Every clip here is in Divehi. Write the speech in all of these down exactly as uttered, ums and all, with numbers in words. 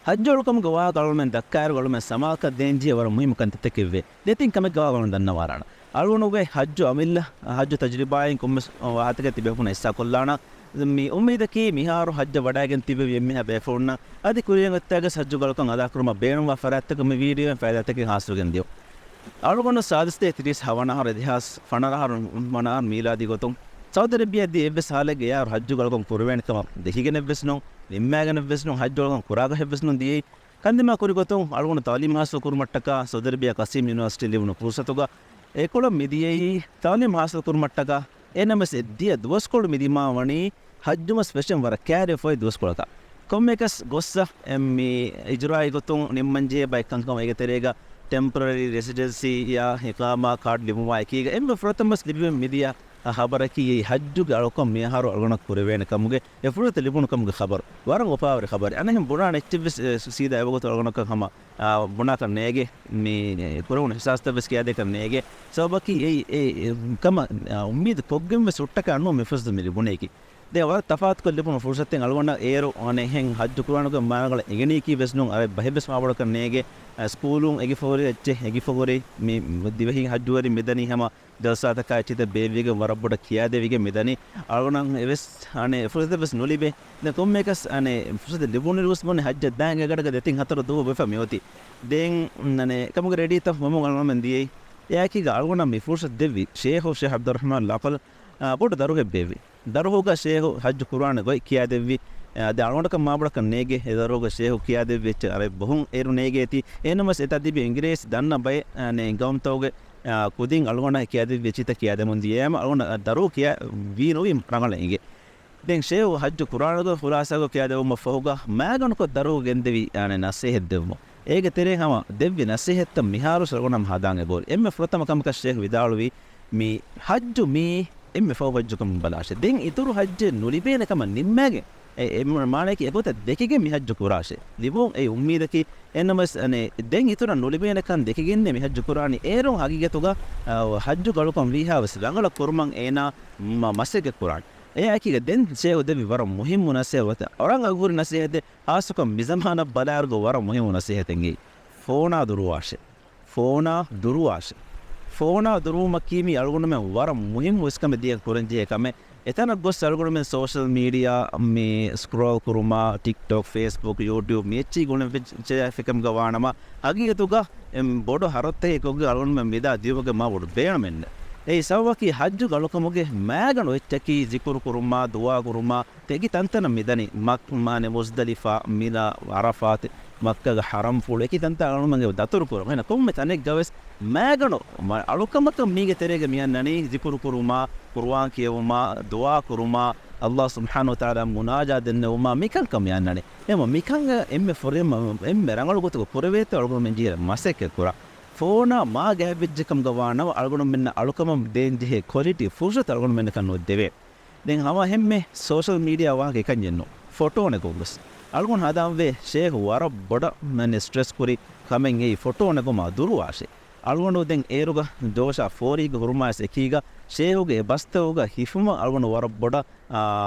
ޙައްޖު އަޅުކަމުގެ ވާހަކަ އަޅުމެން ދައްކާއިރު އަޅުމެން ސަމާލުކަން ދޭންޖެހޭ ވަރަށް މުހިއްމު ކަންތައްތަކެއްވޭ. ދެތިން ކަމެއްގެ ވާހަކަ އަޅުމެން ދަންނަވާލާނަން. އަޅުގަނޑުގެ ޙައްޖު އަމިއްލަ ޙައްޖު ތަޖުރިބާއިން ކޮންމެސް ވާހަކަތަކެއް ތިބޭފުޅުންނަށް ޙިއްޞާކޮށްލާނަން. މި އުއްމީދަކީ މިހާރު ޙައްޖަށް ވަޑައިގެން ތިއްބެވި އެންމެހާ ބޭފުޅުންނަށް އަދި ކުރިއަށް އޮތްތާގަސް ޙައްޖު އަޅުކަން އަދާކުރުމަށް ބޭނުންވާ ފަރާތްތަކަށް މި ވީޑިއޯއިން ފައިދާތަކެއް ޙާޞިލުވެގެން ދިޔަ. އަޅުގަނޑު ސާދަސްތޭ ތިރީސް ހަވަނަ އަހަރު އެދިހާސް ފަނަރަ އަހަރު ވަނަ އަހަރު މީލާދީ ގޮތުން ސައުދި އަރަބިއާ ދިޔަ އެއްވެސް ހާލެއްގަ އެއާއިރު ޙައްޖު އަޅުކަން ކުރެވޭނެ ކަމަށް ދެކިގެނެއްވެސް ނޫން، ނިންމާގެނެއްވެސް ނޫން، ޙައްޖު އަޅުކަން ކުރާގަހެއްވެސް ނޫން ދިޔައީ. ކަންދިމާ ކުރި ގޮތުން އަޅުގަނޑު ތަޢުލީމް ޙާޞިލު ކުރުމަށްޓަކާ ސައުދި އަރަބިއާ ޤަސީމް ޔުނިވަރސިޓީ ލިބުނު ފުރުޞަތުގަ އެކޮޅަށް މިދިޔައީ ތަޢުލީމް ޙާޞިލު ކުރުމަށްޓަކާ. އެނަމަވެސް އެ ދިޔަ ދުވަސްކޮޅު މިދިމާވަނީ ޙައްޖުމަސް ފެށެން ވަރަށް ކައިރި އޮތް ދުވަސްކޮޅަކަށް. ކޮންމެއަކަސް ގޮއްސަ އެ މި އިޖުރާއީ ގޮތުން ނިންމަންޖެހޭ ބައެއް ކަންކަމަށް އޭގެ ތެރޭގަ ޓެމްޕަރަރީ ރެސިޑެންސީއާ އިޤާމާ ކާޑް ލިބުމާ އެކީގަ އެންމެ ފުރަތަމަ ލިބިވެން މިދިޔަ ޚަބަރަކީ އެއީ ޙައްޖުގެ އަޅުކަން މިއަހަރު އަޅުގަނޑަށް ކުރެވޭނެ ކަމުގެ އެ ފުރުސަތު ލިބުނު ކަމުގެ ޚަބަރު. ވަރަށް އުފާވެރި ޚަބަރެއް. އަނެއްހެން ބުނާނެ އެއްޗެއްވެސް، އެ، ސީދާ އެވަގުތު އަޅުގަނޑަކަށް ހަމަ، އާ، ބުނާކަށް ނޭގެ، މި ކުރެވުނު އިޙްސާސްތައްވެސް ކިޔާދޭކަށް ނޭގެ. ސަބަބަކީ އެއީ، އެ، އެ، ކަމަށް، އާ، އުއްމީދު ކޮށްގެންވެސް ހުއްޓަކަށް އަންނަ މި ފުރުސަތު މި ލިބުނީކީ. ދެން ވަރަށް ތަފާތުކޮށް ލިބުނު ފުރުސަތެއް. އަޅުގަނޑަށް އޭރު އަނެއްހެން ޙައްޖު ކުރާނުގެ މާގަޅަ އެނގެނީކީ ވެސް ނޫން، އަރަބި ބަހެއްވެސް މާބޮޑަކަށް ނޭގެ. އަ، ސްކޫލުން އެގިފަހުރި އެއްޗެއް އެގިފަހުރި މި ދިވެހި ޙައްޖުވެރިން މިދަނީ ހަމަ ޖަލްސާތަކާ އެއްޗިތައް ބޭއްވިގެން ވަރަށް ބޮޑަށް ކިޔާދެވިގެން މިދަނީ. އަޅުގަނޑަށް އެވެސް އަނެއް ފުރުސަތެއް ވެސް ނުލިބޭ. ދެން ކޮންމެއަކަސް އަނެއް ފުރުސަތެއް ލިބުނުއިރު ވެސް ބުނި ޙައްޖަށް ދާން އެގަޑަކަށް ދެތިން ހަތަރު ދުވަހު ވެފަ މިއޮތީ. ދެން އަނެއް ކަމުގެ ރެޑީތައް ހަމަ އަޅުގަނޑުމެން ދިޔައީ. އެއާއެކީގަ އަޅުގަނޑަށް މި ފުރުސަތު ދެއްވި ޝޭހު ޝޭހް ޢަބްދުއްރަޙްމާން ލަޤަލް، އާ، ބޮޑު ދަރުހެއް ބޭއްވި. ދަރުހުގަ ޝޭހު ޙައްޖު ކުރާނެ ގޮތް ކިޔާދެއްވި. އަދި އަޅުގަނޑަކަށް މާބޮޑަކަށް ނޭގޭ އެ ދަރުހުގަ ޝޭހު ކިޔާދެއްވި އެއްޗެއް އަރަބި ބަހުން އޭރު ނޭގޭތީ. އެހެންނަމަވެސް އެތާ ތިބި އިނގިރޭސި ދަންނަ ބައެއް، އަނެއް، ގައުމުތަކުގެ، އާ، ކުދިން އަޅުގަނޑަށް ކިޔާދެއްވި އެއްޗިތައް ކިޔާދެމުން ދިޔައީމަ އަޅުގަނޑަށް ދަރުހު ކިޔާ ވީ ނުވީ ރަނގަޅަށް އިނގޭ. ދެން ޝޭހު ޙައްޖު ކުރާނެ ގޮތް ޚުލާޞާކޮށް ކިޔާދެވުމަށް ފަހުގަ މައިގަނޑުކޮށް ދަރުހު ގެންދެވި، އަނެއް، ނަޞޭޙަތް ދެއްވުމަށް. އޭގެ ތެރޭ ހަމަ ދެއްވި ނަޞޭޙަތްތައް މިހާރުވެސް އަޅުގަނޑަށް ހަމަ ހަދާން އެބަހުރި. އެންމެ ފުރަތަމަ ކަމަކަށް ޝޭހު ވިދާޅުވީ، މި ޙައްޖު މީ އެންމެ ފަހު ޙައްޖަކަށް ބަލާށޭ. ދެން އިތުރު ޙައްޖެއް ނުލިބޭނެ ކަމަށް ނިންމާގެން، އެ، އެ މާނައަކީ އެގޮތަށް ދެކިގެން މި ޙައްޖު ކުރާށޭ. ލިބުން އެ އުއްމީދަކީ. އެންނަމަވެސް، އަނެއް، ދެން އިތުރަށް ނުލިބޭނެ ކަން ދެކިގެންނޭ މި ޙައްޖު ކުރާނީ. އޭރުން ޙަޤީޤަތުގަ، އަ، ޙައްޖުގެ އަޅުކަން ވީހާވެސް ރަނގަޅަށް ކުރުމަށް އޭނާ މަ-، މަސައްކަތް ކުރާނެ. އެއާއެކީގަ ދެން ޝޭހު ދެއްވި ވަރަށް މުހިއްމު ނަޞޭޙަތެއް. އަޅުގަނޑަށް އަގުހުރި ނަޞޭޙަތެއް. ޚާއްޞަކޮށް މި ޒަމާނަށް ބަލާއިރުގަ ވަރަށް މުހިއްމު ނަޞޭޙަތެއް އެއީ. ފޯނާ ދުރުވާށޭ. ފޯނާ ދުރުވާށޭ. ފޯނާ ދުރުވުމަކީ މީ އަޅުގަނޑުމެން ވަރަށް މުހިއްމު އިސްކަމެއް ދިޔަ ކުރަންޖެހޭ ކަމެއް. އެތަނަށް ގޮސް އަޅުގަނޑުމެން ސޯޝަލް މީޑިއާ މި ސްކްރޯލް ކުރުމާ، ޓިކްޓޮކް، ފޭސްބުކް، ޔޫޓިއުބް މި އެއްޗިހި ގުޅެން ވެއްޖެ ކަމުގަ ވާނަމަ، ހަގީގަތުގަ އެ ބޮޑު ހަރަދުތަކެއް ކޮށްގެން އަޅުގަނޑުމެން މިދާ ދިޔުމުގެ މާ ބޮޑު ބޭނުމެއް ނެތް. އެއީ ސަބަބަކީ ޙައްޖުގެ އަޅުކަމުގެ މައިގަނޑު އެއްޗަކީ ޒިކުރު ކުރުމާ، ދުޢާ ކުރުމާ، ތެގި ތަންތަނަށް މިދަނީ. މަ-، މާނެ މުޒްދަލިފާ، މިނާ، ޢަރަފާތު، މައްކަގެ ޙަރަމްފުޅު އެކި ތަންތަން އަޅުގަނޑުމެން ދަތުރު ކުރުން. އެހެން ކޮންމެ ތަނެއްގަވެސް މައިގަނޑު މަ-، އަޅުކަމަކަށް މީގެ ތެރޭގަ މި އަންނަނީ ޒިކުރު ކުރުމާ، ޤުރުއާން ކިޔެވުމާ، ދުޢާ ކުރުމާ، ﷲ ސުބްޙާނަހޫ ވަތަޢާލާ މުނާޖާ ދެންނެވުމާ، މިކަންކަން މި އަންނަނީ. އެމަ މިކަން އެންމެ ފުރިހަމަ، އެންމެ ރަނގަޅު ގޮތުގަ ކުރެވޭތޯ އަޅުގަނޑުމެން ޖެހޭ މަސައްކަތް ކުރާ. ފޯނާ މާ ގާތްވެއްޖެ ކަމުގަ ވާނަމަ އަޅުގަނޑުމެންނަށް އަޅުކަމަށް ދޭން ޖެހޭ ކޮލިޓީ ފުރުސަތު އަޅުގަނޑުމެންނަކަށް ނުދެވޭ. ދެން ހަމަ އެންމެ ސޯޝަލް މީޑިއާ ވާހަކަ އެކަންޏެއްނު. ފޮޓޯނެ ގޮތުގަސް. އަޅުގަނޑު ހަދާންވޭ ޝޭހު ވަރަށް ބޮޑަށް މަން ސްޓްރެސް ކުރި ކަމެއް އެއީ ފޮޓޯނެ ގޮމާ ދުރުވާށޭ. އަޅުގަނޑު ދެން އޭރުގަ ޖޯޝާ ފޯރީގަ ހުރުމާވެސް އެކީގަ ޝޭހުގެ އެ ބަސްތަކުގަ ހިފުމަށް އަޅުގަނޑު ވަރަށް ބޮޑަށް، އާ،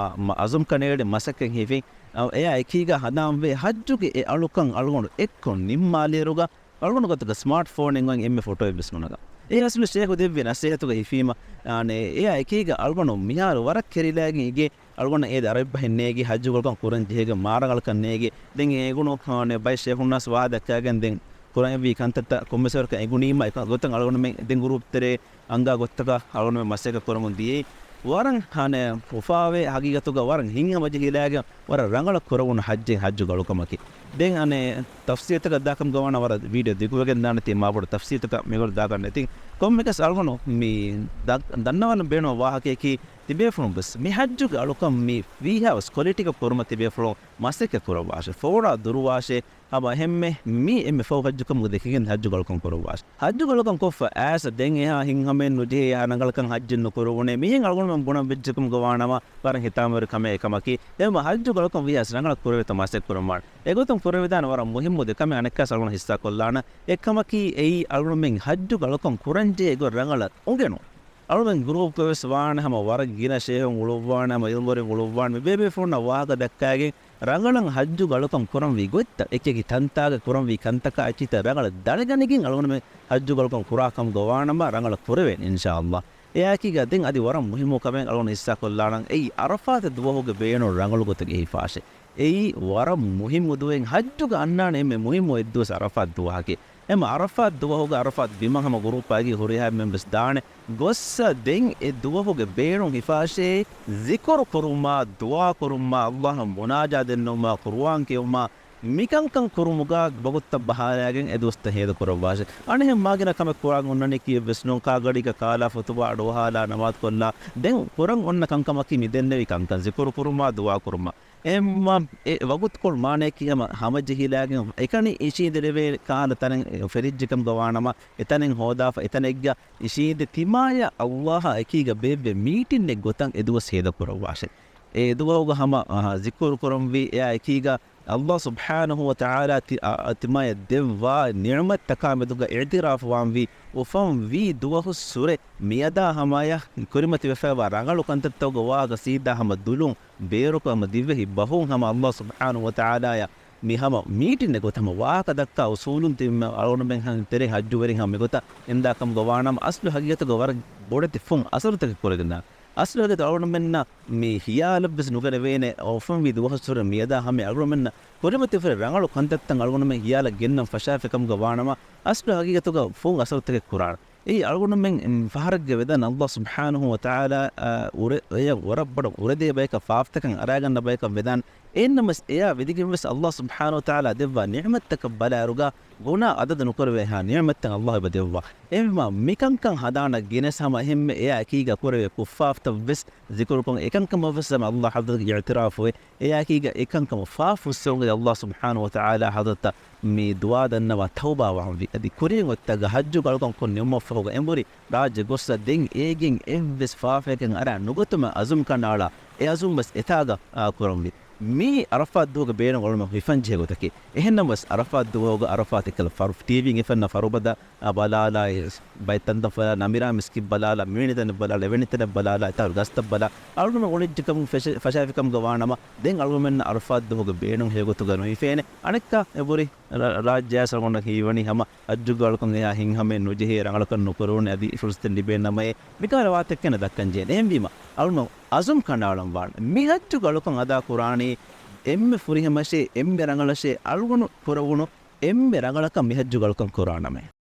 މަ-، އަޒުމް ކަނޑައެޅި މަސައްކަތް ހިފިން. އާ، އެއާ އެކީގަ ހަދާންވޭ ޙައްޖުގެ އެ އަޅުކަން އަޅުގަނޑު އެއްކޮށް ނިންމާލިއިރުގަ އަޅުގަނޑު ގޮތުގަ ސްމާޓް ފޯނެއް އޮތް އެންމެ ފޮޓޯއެއްވެސް ނުނަގާ. އެ އަސްލު ޝޭހު ދެއްވި ނަސޭހަތުގަ ހިފީމަ، އާނެ، އެއާ އެކީގަ އަޅުގަނޑު މިހާރު ވަރަށް ކެރިލާގެން އިގޭ. އަޅުގަނޑަށް އޭދަ އަރަބި ބަހެއް ނޭގި، ޙައްޖު އަޅުކަން ކުރަން ޖެހޭގެ މާރަނގަޅަކަށް ނޭގި. ދެން އެ އެނގުނު، އާނެ، ބައެއް ޝޭހުންނާސް ވާހަކަ ދައްކާގެން ދެން ކުރަން އެއްވި ކަންތައްތައް ކޮންމެސް ވަރަކަށް އެނގުނީމަ އެކަ ގޮތަށް އަޅުގަނޑުމެން ދެން ގުރޫޕް ތެރޭ އަންގާ ގޮތަކަށް އަޅުގަނޑުމެން މަސައްކަތް ކުރަމުން ދިޔައީ. ވަރަށް ހަނެ އުފާވޭ، ހަގީގަތުގަ ވަރަށް ހިތްހަމަޖެހިލާގެން ވަރަށް ރަނގަޅަށް ކުރެވުނު ޙައްޖެއް ޙައްޖު އަޅުކަމަކީ. ދެން އަނެއް ތަފްސީލްތަކަށް ދާކަމުގަ ވާނަމަ ވަރަށް ވީޑިއޯ ދިގުވެގެން ދާނެތީ މާބޮޑު ތަފްސީލްތަކަށް މިގޮތަށް ދާކަށް ނެތި. ކޮންމެއަކަސް އަޅުގަނޑު މި ދަ-، ދަންނަވާލަން ބޭނުން ވާހަކަޔަކީ ތިބޭފުޅުން ވެސް މި ޙައްޖުގެ އަޅުކަން މި ވީހާވެސް ކޮލިޓީކަށް ކުރުމަށް ތިބޭފުޅުން މަސައްކަތް ކުރައްވާށޭ. ފޯނާ ދުރުވާށޭ. ހަމަ އެހެންމެ މީ އެންމެ ފަހު ޙައްޖުކަމުގަ ދެކިގެން ޙައްޖު އަޅުކަން ކުރައްވާށޭ. ޙައްޖު އަޅުކަން ކޮށްފަ އައިސް ދެން އެހާ ހިތްހަމައެއް ނުޖެހޭ، އެހާ ރަނގަޅަކަށް ޙައްޖެއް ނުކުރެވުނޭ. މިހެން އަޅުގަނޑުމެން ބުނަން ވެއްޖެކަމުގަ ވާނަމަ ވަރަށް ހިތާމަވެރި ކަމެއް އެކަމަކީ. އެހެންމަ ޙައްޖު އަޅުކަން ވީހާވެސް ރަނގަޅަށް ކުރެވޭތޯ މަސައްކަތް ކުރަންވާނެ. އެގޮތުން ކުރެވިދާނެ ވަރަށް މުހިއްމު ދެ ކަމެއް އަނެއްކާސް އަޅުގަނޑު ޙިއްޞާކޮށްލާނަން. އެއްކަމަކީ އެއީ އަޅުގަނޑުމެން ޙައްޖު އަޅުކަން ކުރަންޖެހޭ ގޮތް ރަނގަޅަށް އުނގެނުން. އަޅުގަނޑު ގްރޫޕްގަވެސް ވާނެ ހަމަ ވަރަށް ގިނަ ޝޭހުން އުޅުއްވާނެ، ހަމަ ޢިލްމުވެރިން އުޅުއްވާނެ، މި ބޭބޭފުޅުންނަށް ވާހަކަ ދައްކާގެން ރަނގަޅަށް ޙައްޖުގެ އަޅުކަން ކުރަންވީ ގޮތްތައް، އެކިއެކި ތަންތާގަ ކުރަންވީ ކަންތަކާ އެއްޗިތައް ރަނގަޅަށް ދަނެގަނެގެން އަޅުގަނޑުމެން ޙައްޖުގެ އަޅުކަން ކުރާ ކަމުގަ ވާނަމަ ރަނގަޅަށް ކުރެވޭނެ އިންޝާﷲ. އެއާއެކީގަ ދެން އަދި ވަރަށް މުހިއްމު ކަމެއް އަޅުގަނޑު ޙިއްޞާކޮށްލާނަން. އެއީ ޢަރަފާތު ދުވަހުގެ ބޭނުން ރަނގަޅު ގޮތުގެ ހިފާށޭ. އެއީ ވަރަށް މުހިއްމު ދުވަހެއް، ޙައްޖުގަ އަންނާނެ އެންމެ މުހިއްމު އެއްދުވަސް ޢަރަފާތު ދުވަހަކީ. އެމަ ޢަރަފާތު ދުވަހުގަ ޢަރަފާތު ބިމަށް ހަމަ ގުރޫޕާގެ ހުރިހާ އެންމެން ވެސް ދާނެ. ގޮއްސަ ދެން އެ ދުވަހުގެ ބޭނުން ހިފާށޭ، ޒިކުރު ކުރުމާ، ދުޢާ ކުރުމާ، ﷲ އަށް މުނާޖާ ދެންނެވުމާ، ޤުރުއާން ކިޔެވުމާ، މިކަންކަން ކުރުމުގަ ވަގުތުތައް ބަހާލާގެން އެ ދުވަސްތައް ހޭދަ ކުރައްވާށޭ. އަނެއްހެން މާގިނަ ކަމެއް ކުރާން އޮންނަނީ ކީއެއްވެސް ނޫން. ކާގަޑީގަ ކާލާ ޚުތުބާ އަޑުއަހާލާ ނަމާދުކޮށްލާ ދެން ކުރަން އޮންނަ ކަންކަމަކީ މި ދެންނެވި ކަންކަން، ޒިކުރު ކުރުމާ، ދުޢާ ކުރުމާ. އެހެންވީމަ އެ ވަގުތުކޮޅު މާނައަކީ ހަމަ ހަމަޖެހިލާގެން އެކަނި އިށީނދެލެވޭ ކަހަލަ ތަނެއް ފެރިއްޖެކަމުގަ ވާނަމަ، އެތަނެއް ހޯދާފަ، އެތަނެއްގަ އިށީނދެ ތިމާޔަށް ﷲ އާ އެކީގަ ބޭއްވޭ މީޓިންއެއް ގޮތަށް އެ ދުވަސް ހޭދަ ކުރައްވާށޭ. އެ ދުވަހުގަ ހަމަ، އަ، ޒިކުރު ކުރަންވީ، އެއާ އެކީގަ ﷲ ސުބްޙާނަހޫ ވަތަޢާލާ ތި-، އަ، އަ، ތިމާޔަށް ދެއްވާ ނިޢުމަތްތަކާ މެދުގަ އިޢުތިރާފުވާންވީ، އުފަންވީ ދުވަހުއްސުރެ މިއަދާ ހަމަޔަށް ކުރިމަތިވެފައިވާ ރަނގަޅު ކަންތައްތަކުގެ ވާހަކަ ސީދާ ހަމަ ދުލުން ބޭރުކޮށް ހަމަ ދިވެހި ބަހުން ހަމަ ﷲ ސުބްޙާނަހޫ ވަތަޢާލާޔަށް މި ހަމަ މީޓިންއެއް ގޮތަށް ހަމަ ވާހަކަ ދައްކާ އުސޫލުން ތިބި އަޅުގަނޑުމެން ތެރެ ޙައްޖުވެރިން ހަމަ މިގޮތަށް އިންދާ ކަމުގަ ވާނަމަ، އަސްލު ހަގީގަތުގަ ވަރަށް ބޮޑެތި ފުން އަސަރުތަކެއް ކުރެގެންދާނެ. އަސްލު ހަގީގަތު އަޅުގަނޑުމެންނަށް މި ހިޔާލަށްވެސް ނުގެނެވޭނެ، އުފަންވީ ދުވަހުއްސުރެ މިއަދާ ހަމަ އަޅުގަނޑުމެންނަށް ކުރިމަތިވެފައި ރަނގަޅު ކަންތައްތައް އަޅުގަނޑުމެން ހިޔާލަށް ގެންނަން ފަށާފި ކަމުގަ ވާނަމަ، އަސްލު ހަގީގަތުގަ ފުން އަސަރުތަކެއް ކުރާނެ. އެއީ އަޅުގަނޑުމެން ފަހަރެއްގެ ވެދާނެ ﷲ ސުބްޙާނަހޫ ވަތަޢާލާ، އަ، އުރެ-، އެޔަށް ވަރަށް ބޮޑަށް އުރެދޭ ބަޔަކަށް ފާފަތަކަށް އަރާގަންނަ ބަޔަކަށް ވެދާނެ. އެހެންނަމަވެސް އެޔާ ވެދިގެންވެސް ﷲ ސުބްޙާނަހޫ ވަތަޢާލާ ދެއްވާ ނިޢުމަތްތަކަށް ބަލާއިރުގަ ގުނާ އަދަދު ނުކުރެވޭހާ ނިޢުމަތްތައް ﷲ އެބަ ދެއްވާ. އެހެންވީމަ މިކަންކަން ހަދާނަށް ގިނަސް ހަމަ އެހެންމެ އެޔާ އެކީގަ ކުރެވޭ ކުށްފާފަތައްވެސް ޒިކުރުކޮށް، އެކަންކަމަށްވެސް ހަމަ ﷲ ޙަޟްރަތުގެ އިޢުތިރާފުވެ، އެޔާއެކީގަ އެކަންކަމަށް ފާފަ ހުއްސެވުމުގައި ﷲ ސުބްޙާނަހޫ ވަތަޢާލާ ޙަޟްރަތަށް މި ދުޢާ ދަންނަވާ ތައުބާވާންވީ. އަދި ކުރިން އޮތްތަކަށް ޙައްޖުގެ އަޅުކަން ކޮށް ނިމުމަށްފަހުގަ އެނބުރި ރާއްޖެ ގޮއްސަ ދެން އޭގެން އެއްވެސް ފާފައެއް އަރާ ނުގަތުމަށް އަޒުމް ކަނޑައަޅާ، އެ އަޒުމް ވެސް އެތާގަ، އާ، ކުރަންވީ. މީ ޢަރަފާތް ދުވަހުގެ ބޭނުން އަޅުގަނޑު ހިފަންޖެހޭ ގޮތަކީ. އެހެންނަމަވެސް ޢަރަފާތް ދުވަހުގަ ޢަރަފާތް އެއްކަލަ ފަރު-، ޓީވީން އެފެންނަ ފަރުބަދަ އާ، ބަލާލާ، ބައެއް ތަންތަން ބަލާ، ނަމިރާ މިސްކިތް ބަލާލާ، މިވެނި ތަނެއް ބަލާލާ، އެވެނި ތަނެއް ބަލާލާ، އެތާ ގަސްތައް ބަލާ، އަޅުގަނޑު އުޅެއްޖެ ކަމުން ފެށެ-، ފަށާފި ކަމުގަ ވާނަމަ، ދެން އަޅުގަނޑުމެންނަށް ޢަރަފާތް ދުވަހުގެ ބޭނުން ހެޔޮގޮތުގަ ނުހިފޭނެ. އަނެއްކާ އެބުރި ރަ-، ރާއްޖެއާ އަޅުގަނޑަށް ހީވަނީ ހަމަ ޙައްޖުގެ އަޅުކަން އެހާ ހިތްހަމައެއް ނުޖެހޭ، ރަނގަޅަކަށް ނުކުރެވުނު އަދި ފުރުސަތެއް ލިބޭނަމައޭ، މިކަހަލަ ވާހަކަތައް ކަން ދައްކަން ޖެހޭނެ. އެހެންވީމަ، އަޅުގަނޑު އަޒުމް ކަނޑައަޅަން ވާނެ. މި ޙައްޖުގެ އަޅުކަން އަދާ ކުރާނީ އެންމެ ފުރިހަމައަށޭ، އެންމެ ރަނގަޅަށޭ، އަޅުގަނޑު ކުރެވުނު އެންމެ ރަނގަޅަކަށް މި ޙައްޖުގެ އަޅުކަން ކުރާނަމޭ.